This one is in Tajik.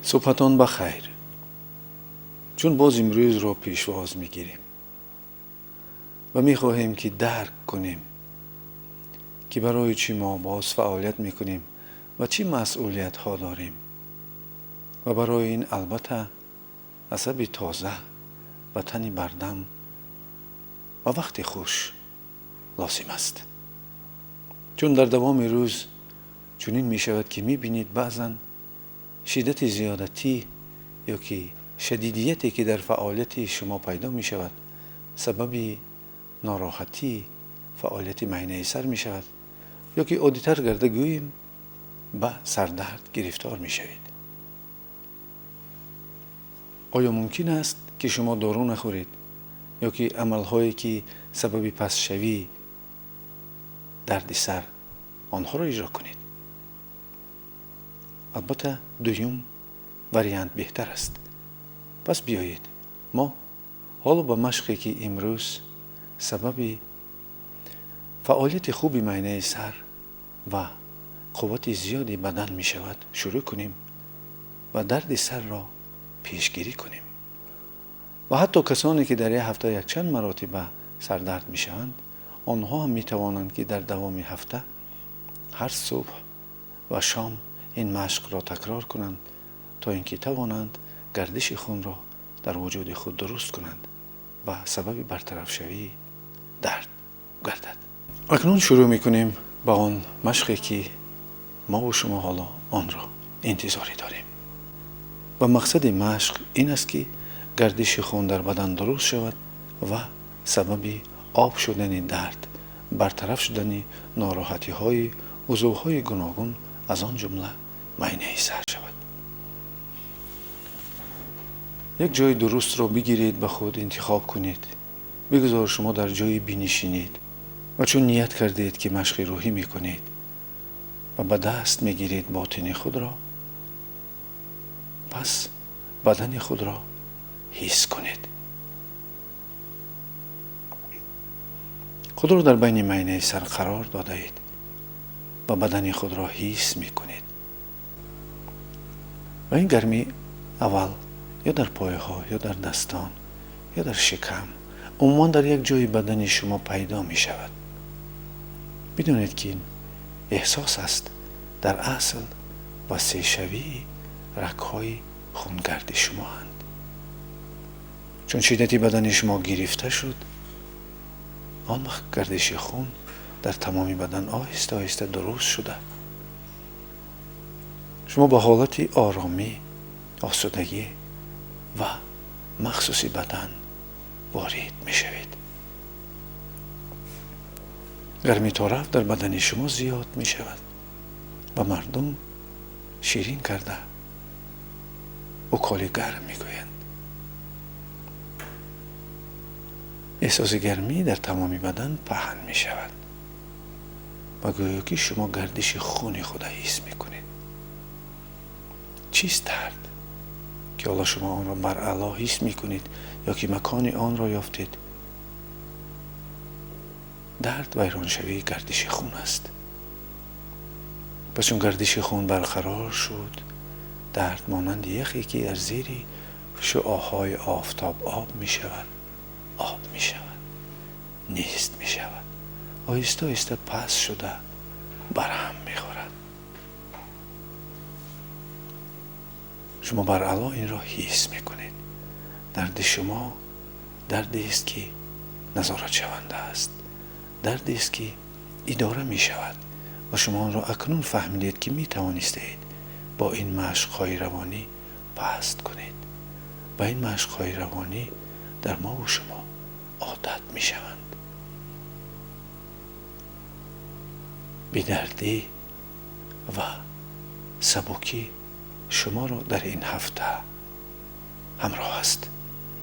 Субҳатон ба хайр. Чун боз имрӯзро пешвоз мегирем ва мехоҳем, ки дарк кунем, ки барои чӣ мо боз фаъолият мекунем ва чӣ масъулиятҳо дорем. Ва барои ин албатта асаби тоза ва тани бардам ва вақти хуш лозим аст. Чун дар давоми рӯз чунин мешавад, ки мебинед, баъзан шиддати зиёдатӣ ё ки шадидияте, ки дар фаъолияти шумо пайдо мешавад, сабаби нороҳатии фаъолияти майнаи сар мешавад, ё ки оддитар карда гӯем, ба сардард гирифтор мешавед. Оё мумкин аст, ки шумо дору нахӯред ё ки амалҳое, ки сабаби пастшавии дарди сар, онҳоро иҷро кунед? Албатта, дуюм вариант беҳтар аст. Пас биёед, мо ҳоло ба машқе, ки имрӯз сабаби фаъолияти хуби майнаи сар ва қуввати зиёди бадан мешавад, шурӯъ кунем ва дарди сарро пешгирӣ кунем. Ва ҳатто касоне, ки дар як ҳафта якчанд маротиба сардард мешаванд, онҳо ҳам метавонанд, ки дар давоми ҳафта ҳар субҳ ва шом ин машқро такрор кунанд, то ин ки тавонанд гардиши хунро дар вуҷуди худ дуруст кунанд ва сабаби бартарафшавии дард гардад. Акнун шурӯъ мекунем ба он машқе, ки мову шумо ҳоло онро интизорӣ дорем. Ва мақсади машқ ин аст, ки гардиши хун дар бадан дуруст шавад ва сабаби об шудани дард, бартараф шудани нороҳатиҳои узвҳои гуногун, аз он ҷумла майнаи сар шавад. Як ҷои дурустро бигиред, ба худ интихоб кунед. Бигузор шумо дар ҷое бинишинед ва чун ният кардед, ки машқи рӯҳӣ мекунед ва ба даст мегиред ботини худро, пас бадани худро ҳис кунед. Худро дар байни майнаи сар қарор додаед ва бадани худро ҳис мекунед. Ва ин гармӣ аввал ё дар пойҳо, ё дар дастон, ё дар шикам, умуман дар як ҷои бадани шумо пайдо мешавад. Бидонед, ки ин эҳсос аст дар асл васеъшавии рагҳои хунгарди шумоанд. Чун шиддати бадани шумо гирифта шуд, он вақт гардиши хун дар тамоми бадан оҳиста оҳиста дуруст шуда, шумо ба ҳолати оромӣ, осудагӣ ва махсуси бадан ворид мешавед. Гармӣ то рафт дар бадани шумо зиёд мешавад ва мардум ширин карда уколи гарм мегӯянд. Эҳсоси гармӣ дар тамоми бадан паҳн мешавад ва гӯё ки шумо гардиши хуни худа ҳис мекунед. Чист дард, ки ҳоло шумо онро баръало ҳис мекунед ё ки макони онро ёфтед? Дард вайроншавии гардиши хун аст. Пас чун гардиши хун барқарор шуд, дард монанди яхе, ки дар зери шуоҳои офтоб об мешавад, об мешавад, нест мешавад, оҳиста оҳиста паст шуда барҳам мехӯрад. Шумо баръало инро ҳис мекунед. Дарди шумо дардест, ки назоратшаванда аст, дардест, ки идора мешавад ва шумо онро акнун фаҳмидед, ки метавонистаед бо ин машқҳои равонӣ паст кунед. Ба ин машқҳои равонӣ дар мову шумо одат мешаванд. Бедардӣ ва сабукӣ шуморо дар ин ҳафта ҳамроҳ аст.